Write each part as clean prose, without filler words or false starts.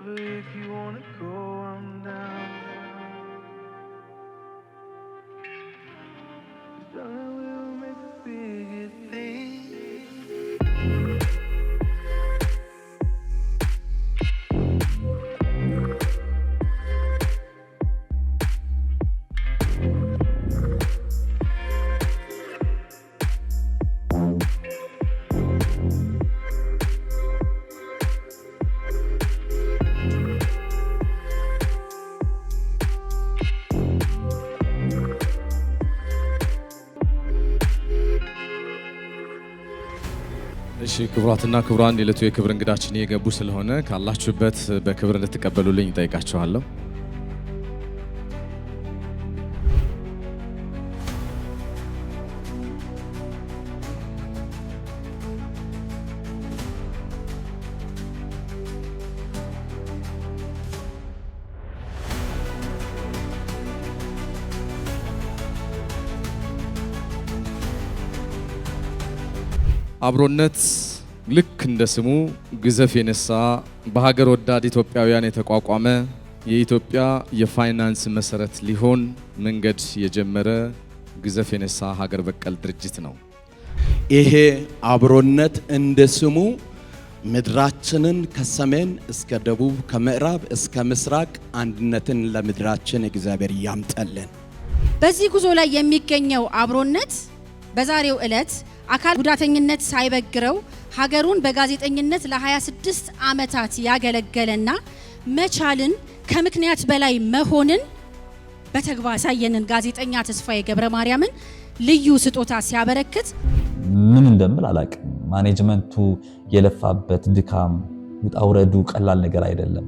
Wherever if you wanna go, I'm down. 'Cause darling, we were made for bigger things. እሺ፣ ክቡራትና ክቡራን፣ የዕለቱ የክብር እንግዳችን እየገቡ ስለሆነ ካላችሁበት በክብር እንድትቀበሉልኝ እጠይቃችኋለሁ። አብሮነት ልክ እንደ ስሙ ግዘፍ የነሳ፣ በሀገር ወዳድ ኢትዮጵያውያን የተቋቋመ፣ የኢትዮጵያ የፋይናንስ መሰረት ሊሆን መንገድ የጀመረ ግዘፍ የነሳ ሀገር በቀል ድርጅት ነው። ይሄ አብሮነት እንደ ስሙ ምድራችንን ከሰሜን እስከ ደቡብ፣ ከምዕራብ እስከ ምስራቅ አንድነትን ለምድራችን እግዚአብሔር ያምጣልን። በዚህ ጉዞ ላይ የሚገኘው አብሮነት በዛሬው ዕለት አካል ጉዳተኝነት ሳይበግረው ሀገሩን በጋዜጠኝነት ለ26 ዓመታት ያገለገለና መቻልን ከምክንያት በላይ መሆንን በተግባር ያሳየንን ጋዜጠኛ ተስፋዬ ገብረ ማርያምን ልዩ ስጦታ ሲያበረክት ምን እንደምል አላቅም። Management ኡ የለፋበት ድካም ውጣ ውረዱ ቀላል ነገር አይደለም።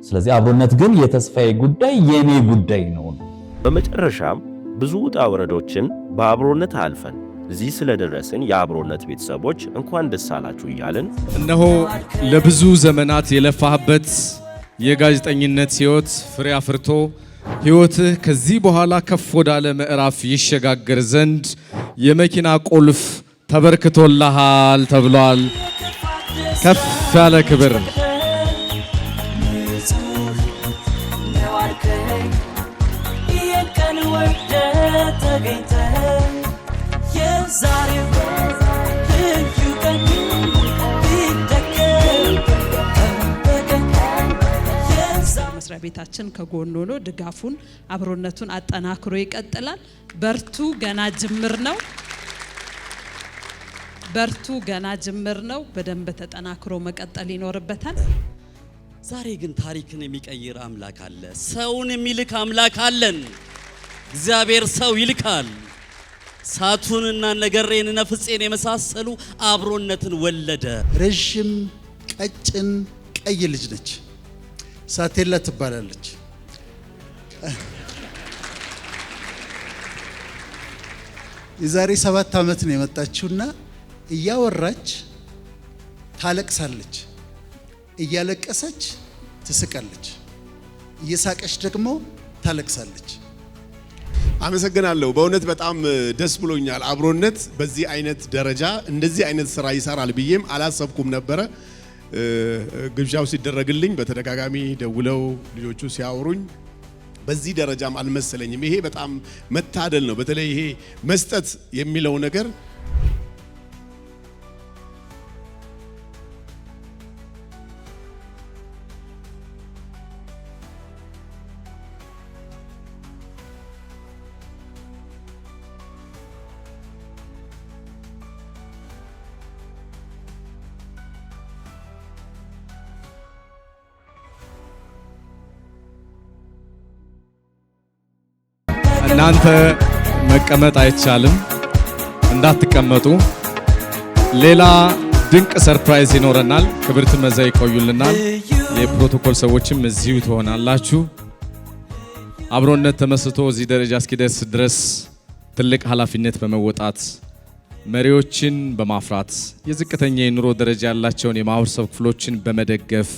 ስለዚህ አብሮነት ግን የተስፋዬ ጉዳይ የኔ ጉዳይ ነው። በመጨረሻም ብዙ ውጣ ውረዶችን በአብሮነት አልፈን እዚህ ስለደረስን የአብሮነት ቤተሰቦች እንኳን ደስ አላችሁ እያልን እነሆ ለብዙ ዘመናት የለፋህበት የጋዜጠኝነት ሕይወት ፍሬ አፍርቶ ሕይወትህ ከዚህ በኋላ ከፍ ወዳለ ምዕራፍ ይሸጋገር ዘንድ የመኪና ቁልፍ ተበርክቶልሃል ተብሏል። ከፍ ያለ ክብር። የቀን ወደ ተገኝተ የዛሬው ልዩ ቀን ቢደገም ቀን በቀን መስሪያ ቤታችን ከጎን ሆኖ ድጋፉን አብሮነቱን አጠናክሮ ይቀጥላል። በርቱ፣ ገና ጅምር ነው። በርቱ፣ ገና ጅምር ነው። በደንብ ተጠናክሮ መቀጠል ይኖርበታል። ዛሬ ግን ታሪክን የሚቀይር አምላክ አለ። ሰውን የሚልክ አምላክ አለን። እግዚአብሔር ሰው ይልካል። ሳቱንና ነገሬንና ፍፄን የመሳሰሉ አብሮነትን ወለደ። ረዥም ቀጭን ቀይ ልጅ ነች። ሳቴላ ትባላለች። የዛሬ 7 ዓመት ነው የመጣችውና እያወራች ታለቅሳለች፣ እያለቀሰች ትስቃለች፣ እየሳቀች ደግሞ ታለቅሳለች። አመሰግናለሁ። በእውነት በጣም ደስ ብሎኛል። አብሮነት በዚህ አይነት ደረጃ እንደዚህ አይነት ስራ ይሰራል ብዬም አላሰብኩም ነበረ። ግብዣው ሲደረግልኝ በተደጋጋሚ ደውለው ልጆቹ ሲያወሩኝ በዚህ ደረጃም አልመሰለኝም። ይሄ በጣም መታደል ነው። በተለይ ይሄ መስጠት የሚለው ነገር። እናንተ መቀመጥ አይቻልም፣ እንዳትቀመጡ። ሌላ ድንቅ surprise ይኖረናል። ክብርት መዛ ይቆዩልናል። የፕሮቶኮል ሰዎችም እዚሁ ትሆናላችሁ። አብሮነት ተመስርቶ እዚህ ደረጃ እስኪደርስ ድረስ ትልቅ ኃላፊነት በመወጣት፣ መሪዎችን በማፍራት፣ የዝቅተኛ የኑሮ ደረጃ ያላቸውን የማህበረሰብ ክፍሎችን በመደገፍ፣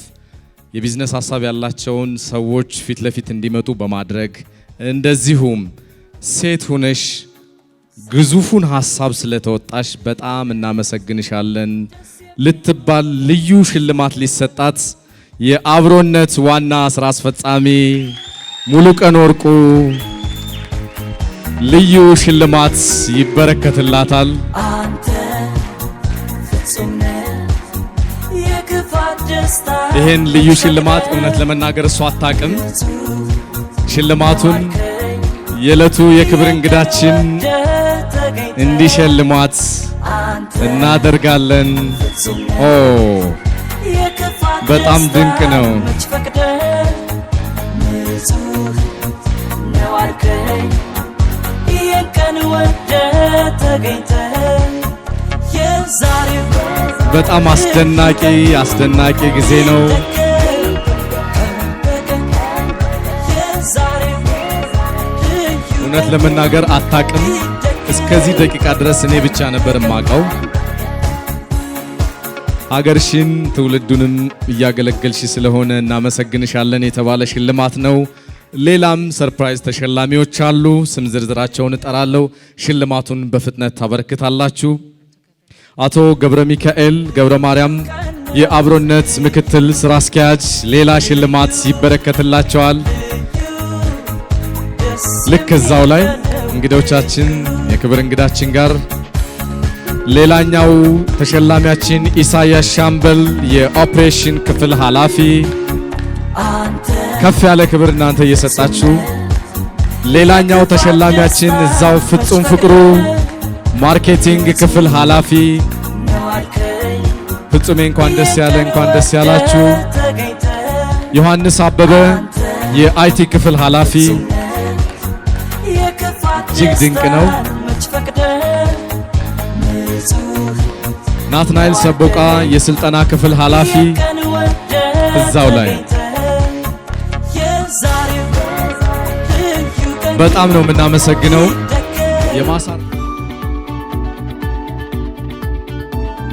የቢዝነስ ሀሳብ ያላቸውን ሰዎች ፊት ለፊት እንዲመጡ በማድረግ፣ እንደዚሁም ሴት ሁነሽ ግዙፉን ሀሳብ ስለተወጣሽ በጣም እናመሰግንሻለን ልትባል ልዩ ሽልማት ሊሰጣት የአብሮነት ዋና ስራ አስፈጻሚ ሙሉቀን ወርቁ ልዩ ሽልማት ይበረከትላታል። አንተ ፍጹም ነህ የክፋት ደስታ ይሄን ልዩ ሽልማት እውነት ለመናገር እሷ አታውቅም። ሽልማቱን የዕለቱ የክብር እንግዳችን እንዲሸልሟት እናደርጋለን። ኦ፣ በጣም ድንቅ ነው። መች ፈቅደህ ንጹህ ነው አልከኝ ይህን ቀን ወደህ ተገኝተህ የዛሬው በጣም አስደናቂ አስደናቂ ጊዜ ነው። የዛሬው እውነት ለመናገር አታውቅም። እስከዚህ ደቂቃ ድረስ እኔ ብቻ ነበር የማውቀው። ሀገርሽን ትውልዱንም እያገለገልሽ ስለሆነ እናመሰግንሻለን የተባለ ሽልማት ነው። ሌላም surprise ተሸላሚዎች አሉ። ስም ዝርዝራቸውን እጠራለሁ። ሽልማቱን በፍጥነት ታበረክታላችሁ። አቶ ገብረ ሚካኤል ገብረ ማርያም የአብሮነት ምክትል ስራ አስኪያጅ ሌላ ሽልማት ይበረከትላቸዋል። ልክ እዛው ላይ እንግዶቻችን የክብር እንግዳችን ጋር ሌላኛው ተሸላሚያችን ኢሳያስ ሻምበል የኦፕሬሽን ክፍል ኃላፊ፣ ከፍ ያለ ክብር እናንተ እየሰጣችሁ። ሌላኛው ተሸላሚያችን እዛው ፍጹም ፍቅሩ marketing ክፍል ኃላፊ። ፍጹሜ፣ እንኳን ደስ ያለ፣ እንኳን ደስ ያላችሁ። ዮሐንስ አበበ የ IT ክፍል ኃላፊ፣ እጅግ ድንቅ ነው። መች ፈቅደህ ንጹህ ናትናኤል ሰቦቃ የስልጠና ክፍል ኃላፊ ቀን ወደህ እዛው ላይ የዛሬው ልዩ ቀን በጣም ነው የምናመሰግነው። የማሳ